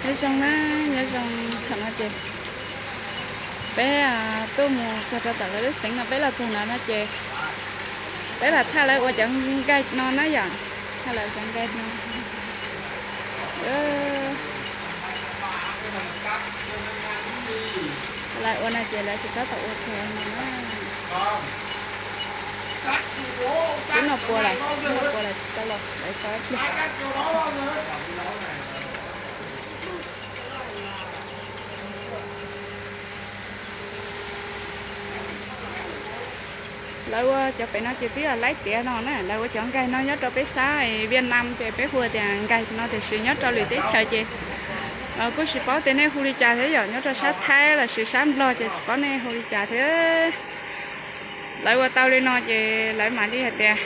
Nyob zoo na, nyob zoo, thaum no ces peb tuaj mus txog rau tom lawv lub xeev no, peb los txog no no ces peb los thaj lawv ua cov nkaig no na yom, thaj lawv cov nkaig no. Lawv ua no ces lawv tsis tab tom ua txog no na. Twb no pua lawm, no pua lawm tsis tau los, lawv sau ib pliag. Lawv ua cov pem no ces twb yog laib tiav no na, lawv ua cov nkaig no nyob rau peb sab Viaj Nam ces peb hu tias nkaig no, tiam sis nyob rau lwm teb chaws ces kuj tsis paub tias nej hu li cas thiab yom, nyob rau sab Thaib lossis sab Nplog ces tsis paub nej hu li cas thiab. Lawv ua tau li no ces lawv mam li hais tias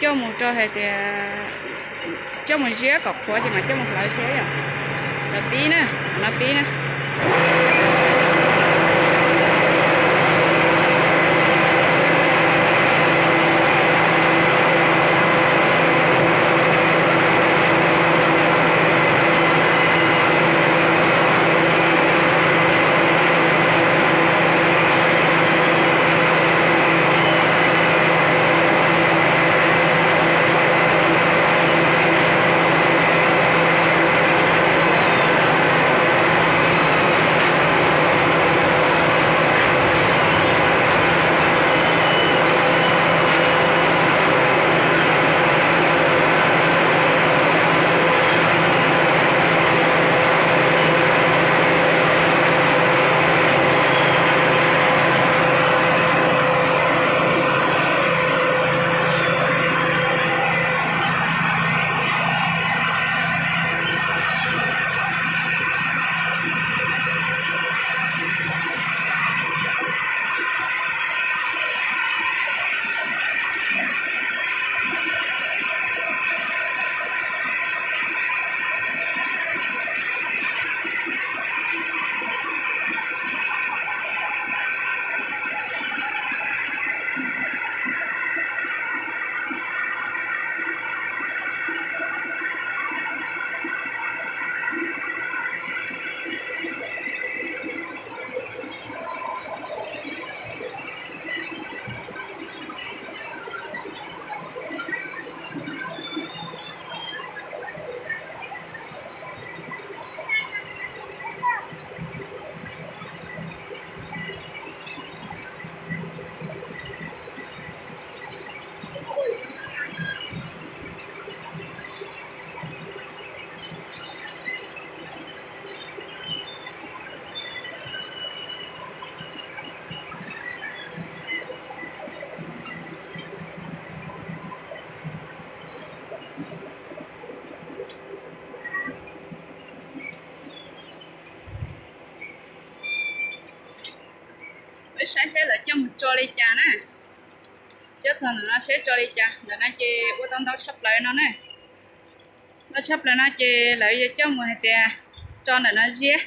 coj mus rau hais tias coj mus ziab kom qhuav ces mam coj mus hlawv thiab yom. Lawv pib na, no pib na. Peb saib seb lawv coj mus tso li cas na. Coj txog ntawm no seb tso li cas. Ntawm no ces ua tau ntau tshaj plaws no na. Ntau tshaj plaws no ces lawv yuav coj mus hais tias tso ntawm no ziab.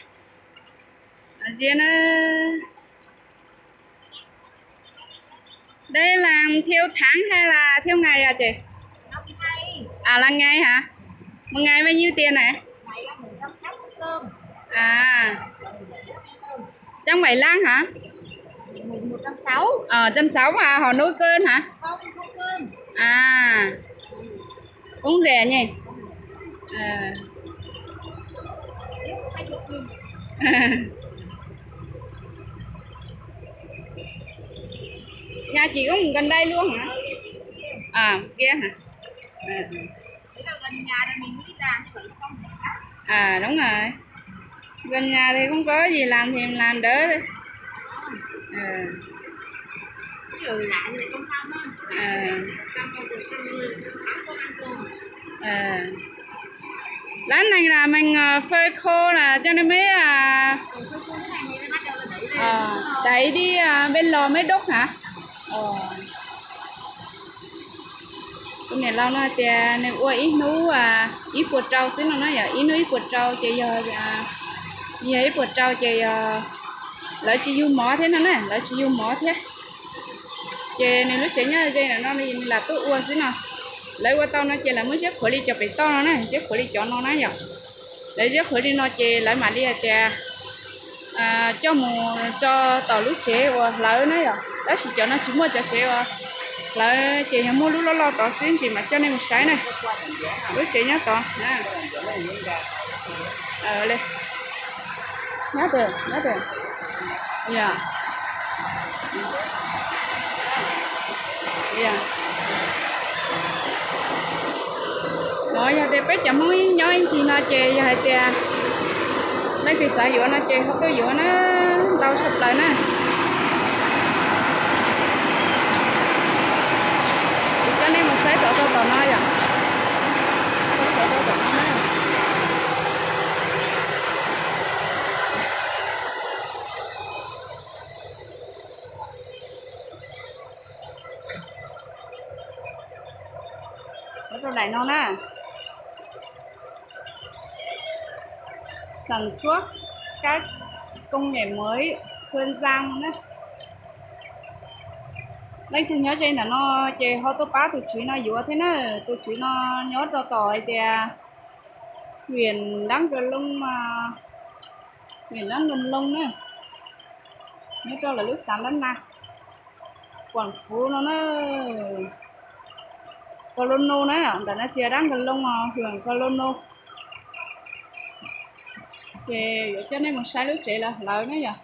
No ziab na. Đây là thiêu tháng hay là thiêu ngày à chị? À, là ngày hả? Một ngày bao nhiêu tiền này? À, trăm bảy lăm hả? Ờ, trăm sáu mà họ nấu cơm hả? À, cũng rẻ nhỉ? Ờ. Nhà chị có một gần đây luôn hả? À, kia hả? À, à. À, đúng rồi. Gần nhà thì không có gì làm thì mình làm đỡ đi. Ờ. Ờ. Ờ. Lá này là mình ờ, phơi khô là cho nên mới à, ờ, đẩy đi à, bên lò mới đốt hả? Ờ. Tus niam laus no tias nws ua ib hnub ib puas rau xwb no na yom, ib hnub ib puas rau ces yog, yog ib puas rau ces yog lawv tsis yug mov thiab no na, lawv tsis yug mov thiab. Ces nws lub tsev nyob ze ntawm no nws lam tuaj ua xwb no. Lawv ua tau no ces lawv muab ziab qhuav li cov pem toj no na, ziab qhuav li cov no na yom. Lawv ziab qhwv li no ces lawv mam li hais tias coj mus tso tom lub tsev uas hlawv na yom. Tab sis cov no tsis muaj cov tsev uas hlawv ces yog muaj lub loj loj tod xwb, ntsis mam coj nej mus saib na. Lub tsev nyob tod. Nyob tod, nyob tod. No yog tias peb cov Hmoob nyob ib ncig no ces yog hais tias leej twg xav yuav no ces ho tuaj yuav na, ntau tshaj plaws na. Kuv coj nej mus saib rov rau tom no yom. Saib rov rau tom no na. Rau daim no na. Sản xuất các công nghệ mới, Hương Giang na. Leej twg nyob ze ntawm no ces ho tuaj pab tus tswv no yuav thiab na. Tus tswv no nyob rau tom hais tias huyện Đắk Krông, huyện Đắk Krông na, nyob rau lawv lub xã Lab Na, Quảng Phú no na. Crono na, ntawm no tsis yog Đắk Krông os, huyện Crono. Ces yuav coj nej mus saib lub tsev lawv hlawv na yom.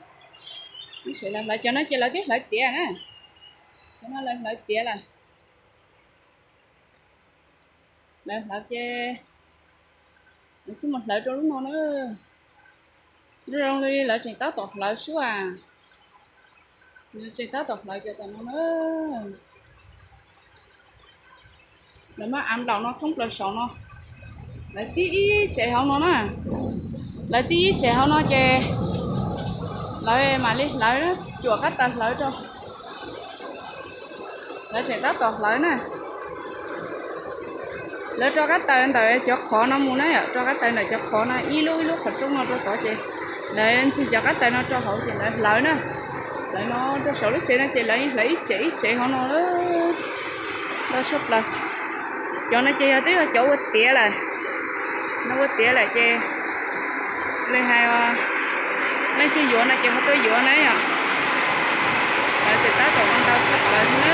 Lub tsev lawv hlawv, cov no ces lawv twb hlawv tiav na. Cov no lawv hlawv tiav lawm. Lawv hlawv ces lawv coj mus hlawv rau lub no na. Zoo li lawv tseem tab tom hlawv xwb as. Lawv tseem tab tom hlawv cov tom no na. Lawv muab av nplaum no thoob plaws saum no. Lawv tib ib tsev hauv no na. Lawv tib ib tsev hauv no ces lawv mam li hlawv, cuam kab taws hlawv rau. Lawv tseem tab tom hlawv na. Lawv rau kab taws ntawm cov qhov no mus na yom, rau kab taws ntawm cov qhov no ib lub ib lub qhov rooj no rau tod ces lawv ntxig cov kab taws no rau hauv ces lawv hlawv na. Hlawv no rau saum lub tsev no ces lawv hlawv ib tsev ib tsev hauv no ntau tshaj plaws. Cov no ces yog twb yog cov ua tiav lawm. No ua tiav lawm ces li hais leej twg yuav no ces ho tuaj yuav na yom. Lawv tseem tab tom ua ntau tshaj plaws thiab na.